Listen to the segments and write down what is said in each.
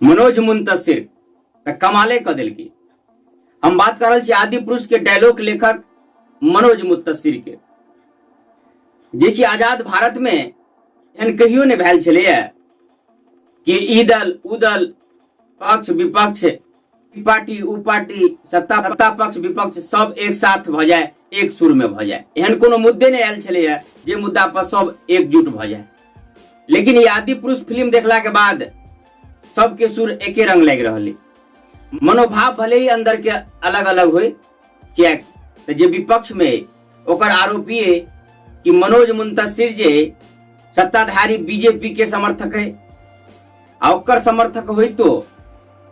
मनोज मुंतशिर तऽ कमाले कऽ देलकै। हम बात कर रहल छी आदि पुरुष के डायलॉग लेखक मनोज मुंतशिर के, जे कि आजाद भारत में एहन कहियो नहि भेल छलैए कि ई दल ऊ दल, पक्ष विपक्ष, ई पार्टी ऊ पार्टी, सत्ता सत्ता पक्ष विपक्ष सब एक साथ भऽ जाए, एक सुर में भऽ जाए। एहन कोनो मुद्दे नहि आयल छलैए जे मुद्दा पर सब एकजुट भऽ जाए। लेकिन ई आदि पुरुष फिल्म देखला के बाद सबके सुर एके रंग लागि रहल है। मनोभाव भले ही अंदर के अलग अलग होय, किएक तऽ जे विपक्ष में है ओकर आरोपी है कि मनोज मुंतशिर जे है सत्ताधारी बीजेपी के समर्थक है, आ ओकर समर्थक होय तो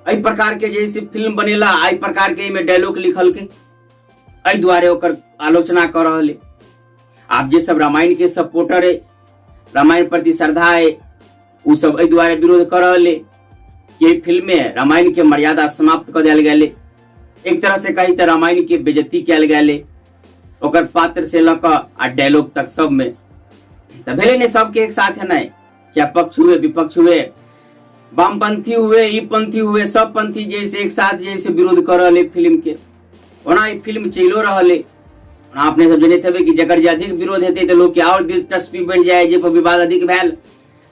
एहि प्रकार के जैसे फिल्म बनेला, एहि प्रकार के एहिमे डायलॉग लिखल के, एहि दुआरे ओकर आलोचना कऽ रहल है। आब जे सब रामायण के सपोर्टर है, रामायण प्रति श्रद्धा है, उ सब एहि दुआरे विरोध कऽ रहल है कि एहि फिल्म में रामायण के मर्यादा समाप्त कऽ देल गेल है। एक तरह से कही तऽ रामायण के बेइज्जती कयल गेल है, ओकर पात्र से लऽ कऽ आ डायलॉग तक सब में। तऽ भेलै ने सबके एक साथ है नहीं, चाहे पक्ष हुए विपक्ष हुए, वामपंथी हुए ई पंथी हुए, सब पंथी जैसे एक साथ जैसे विरोध कर रहल है फिल्म के। ओना ई फिल्म चलियो रहल है। ओना अपने सब जनैत हेबै कि जकर जे अधिक विरोध हेतै तऽ लोक के आओर दिलचस्पी बढ़ि जाय, जे पर विवाद अधिक भेल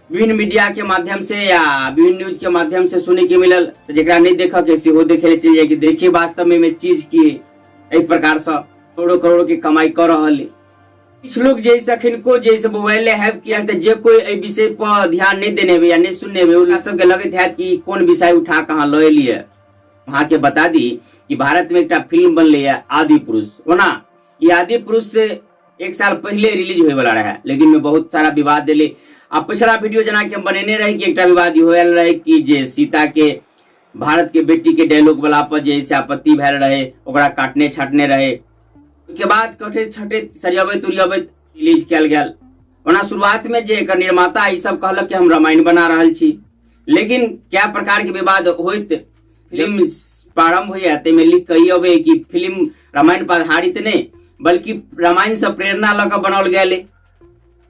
विभिन्न मीडिया के माध्यम से या विभिन्न न्यूज के माध्यम से सुने के मिलल, तऽ जकरा नहि देखऽ के सेहो देखे ले चलि जाय कि देखिए वास्तव में चीज की एहि प्रकार से करोड़ों करोड़ के कमाई कऽ रहल है। किछु लोग जैसे अखनको जैसे मोबाइल है, किया तऽ जे कोई एहि विषय पर ध्यान नहि देने हेबै या नहि सुनने हेबै, हुनका सबके लगैत हैत कि कोन विषय उठा कहाँ लऽ एलियै। अहाँके बता दी कि भारत में एकटा फिल्म बनलै है आदि पुरुष। ओना ई आदि पुरुष से एक साल पहले रिलीज होय वाला रहे, लेकिन में बहुत सारा विवाद देले। आ पिछला वीडियो जना कि हम बनेने रही कि एकटा विवाद इहो आयल रहे कि जे सीता के भारत के बेटी के डायलॉग वाला पर जे से आपत्ति भेल रहे, ओकरा काटने छाटने रहे। के बाद कटैत छटैत सरियबैत उरियबैत रिलीज कयल गेल। ओना शुरुआत में जे एकर निर्माता ई सब कहलक कि हम रामायण बना रहल छी, लेकिन क्या प्रकार के विवाद होइत फिल्म प्रारंभ होइए ताहिमे लिख कऽ ई अबै कि फिल्म रामायण पर आधारित नहि बल्कि रामायण से प्रेरणा लऽ कऽ बनाओल गेल है।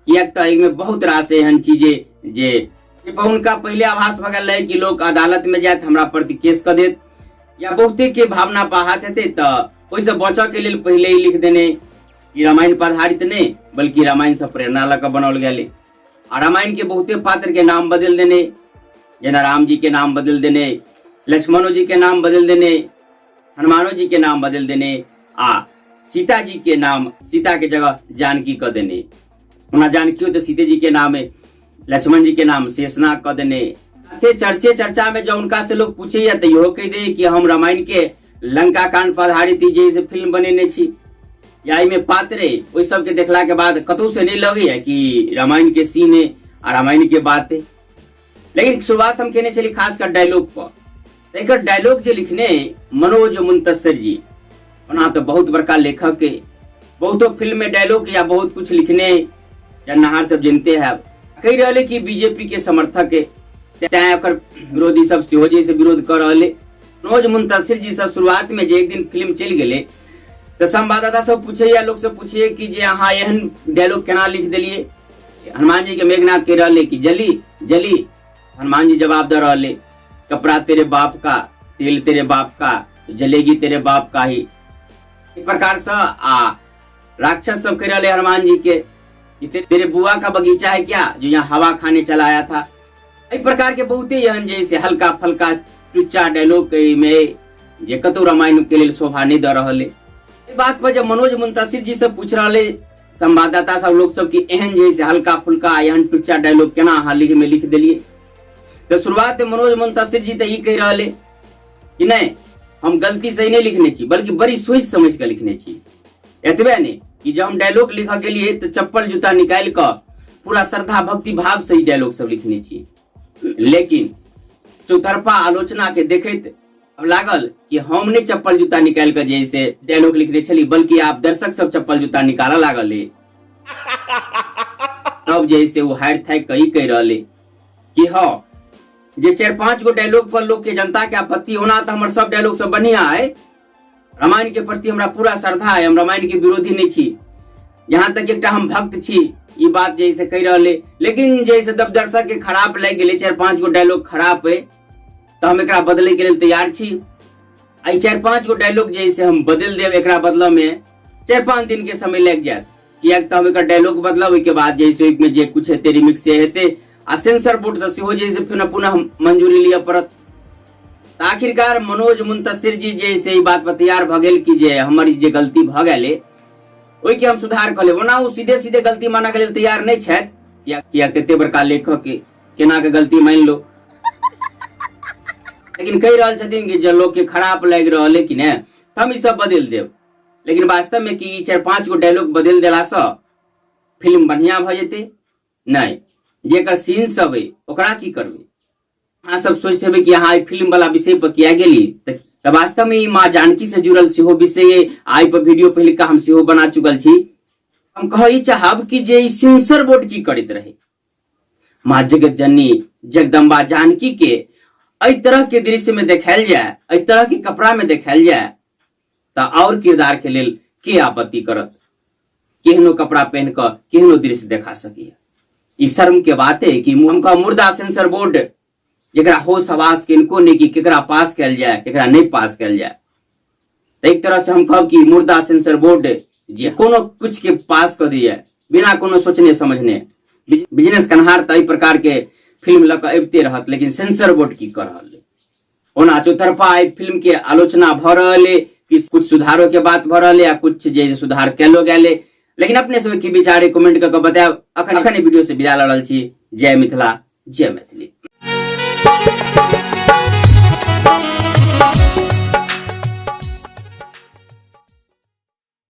किएक तऽ एहिमे बहुत रास एहन चीज जे हुनका पहिले आभास भऽ गेल रहै कि लोक अदालत में जायत, हमरा प्रति केस कऽ देत या बहुते के भावना पर आहत हेतै, तऽ ओहिसँ बचऽ के लेल पहिले ही लिख देने कि रामायण पर आधारित नहि बल्कि रामायण से प्रेरणा लऽ कऽ बनाओल गेल। आ रामायण के बहुते पात्र के नाम बदल देने, जेना राम जी के नाम बदल देने, लक्ष्मणो जी के नाम बदल देने, हनुमानो जी के नाम बदल देने, आ सीता जी के नाम सीता के जगह जानकी कऽ देने। ओना जानकियो तऽ सीते जी के नाम है, लक्ष्मण जी के नाम शेषनाग कऽ देने। चर्चे चर्चा में जब उनका से लोग पूछैया तऽ इहो कहि दे कि हम रामायण के लंका कांड पर आधारित जे से फिल्म बनेने छी या एहिमे पात्र है, ओहि सबके देखला के बाद कतहु से नहीं लगैया कि रामायण के सीन है आ रामायण के बात है। लेकिन शुरुआत हम केने छली खासकर डायलॉग पर। एकर डायलॉग जे लिखने मनोज मुंतशिर जी, ओना तो बहुत बड़का लेखक है, बहुतो फिल्म में डायलॉग या बहुत कुछ लिखने या नहार सब जानते हैं। कहि रहले कि बीजेपी के समर्थक है, तैं ओकर विरोधी सब सेहो जे से विरोध कर रहले। मनोज मुंतशिर जी से शुरुआत में जे एक दिन फिल्म चलि गेलै तऽ संवाददाता सब पूछैया, लोग सब पूछैया कि जे अहाँ एहन डायलॉग केना लिख देलियै। हनुमान जी के मेघनाथ कहि रहले कि जली जली, हनुमान जी जवाब दे रहले कपड़ा तेरे बाप का, तेल तेरे बाप का, जलेगी तेरे बाप का ही। एक प्रकार से आ राक्षस सब कह रहे हनुमान जी के कि तेरे बुआ का बगीचा है क्या जो यहाँ हवा खाने चला आया था। एहि प्रकार के बहुते एहन जे से हल्का फल्का टुच्चा डायलॉग में जे कतौ रामायण के लेल शोभा नहीं दऽ रहल है। एहि बात पर जब मनोज मुंतशिर जी से पूछ रहले संवाददाता सब लोग सब कि एहन जे से हल्का फुल्का एहन टुच्चा डायलॉग केना अहाँ लिख में लिख देलिए, तऽ शुरुआत में मनोज मुंतशिर जी तऽ ई कहि रहले कि नहीं हम गलती से नहीं लिखने छी बल्कि बड़ी सोच समझ के लिखने छी। एतबे नहीं कि जब हम डायलॉग लिखऽ गेलिए तऽ चप्पल जूता निकालि कऽ पूरा श्रद्धा भक्ति भाव से ई डायलॉग सब लिखने छी। लेकिन चौतरफा आलोचना के देखैत अब लागल कि हम नहीं चप्पल जूता निकालि कऽ जे से डायलॉग लिखने छली बल्कि आप दर्शक सब चप्पल जूता निकालऽ लागल है। तब जे से वो हारि थाकि कऽ ई कहि रहले कि हाँ जे 4-5 गो डायलॉग पर लोग के जनता के आपत्ति होना तो हमर सब डायलॉग सब बढ़िया है, रामायण के प्रति हमरा पूरा श्रद्धा है, हम रामायण के विरोधी नहीं छी, यहाँ तक एकटा हम भक्त छी, ई बात जे से कहि रहले। लेकिन जे से दब दर्शक के खराब लागि गेलै, 4-5 गो डायलॉग खराब है, तऽ हम एकरा बदलै के लेल तैयार छी। आ 4-5 गो डायलॉग जे से हम बदलि देब, एकरा बदलऽ में 4-5 दिन के समय लागि जायत, किएक तऽ हम एकर डायलॉग बदलब, ओहिके बाद जे से ओहिमे जे कुछ हेतै रिमिक्स से हेतै, आ सेंसर बोर्ड से सेहो जे से पुनः पुनः मंजूरी लिअ पड़त। तऽ आखिरकार मनोज मुंतशिर जी जे से ई बात पर तैयार भऽ गेल कि जे हमर जे गलती भऽ गेलै ओहिके हम सुधार कऽ लेब। ओना ओ सीधे सीधे गलती मानऽ के लेल तैयार नहि छथि, किएक एते बड़का लेखक के केना के गलती मानि लो, लेकिन कहि रहल छथिन कि जे लोग के खराब लागि रहल है कि नहि तऽ हम ई सब बदलि देब। लेकिन वास्तव में कि ई 4-5 गो डायलॉग बदलि देलासँ फिल्म बढ़िया भऽ जेतै? नहि। जेकर सीन सब अइ ओकरा की करबै? अहाँ सब सोचि हेबै कि अहाँ एहि फिल्म वाला विषय पर किया गेली, तऽ वास्तव में ई माँ जानकी से जुड़ल सेहो विषय अइ। आ एहि पर वीडियो पहिलुका हम सेहो बना चुकल छी। हम कहै चाहब कि जे ई सेंसर बोर्ड की करैत रहे, माँ जगत जननी जगदम्बा जानकी के एहि तरह के दृश्य में देखायल जाय, एहि तरह के कपड़ा में देखायल जाय, तऽ और किरदार के लेल के आपत्ति करत? केहनो कपड़ा पहन कऽ केहनो दृश्य देखा सकैए। ई शर्म के बात है कि हम कह मुर्दा सेंसर बोर्ड, जकरा होश हवास किनको नहीं कि केकरा पास कयल जाय केकरा नहीं पास कयल जाय। तऽ एक तरह से हम कहब कि मुर्दा सेंसर बोर्ड जे कोनो कुछ के पास कऽ दैए बिना कोनो सोचने समझने। बिजनेस कन्हार तऽ एहि प्रकार के फिल्म लऽ कऽ अबिते रहत, लेकिन सेंसर बोर्ड की कऽ रहल है? ओना चौतरफा एहि फिल्म के आलोचना भऽ रहल है कि कुछ सुधारो के बात भऽ रहल है आ कुछ जे सुधार कयलो गेल है, लेकिन अपने सबके की विचार है कमेंट कऽ के बतायब। अखन वीडियो से विदा लऽ रहल छी। जय मिथिला, जय मैथिली।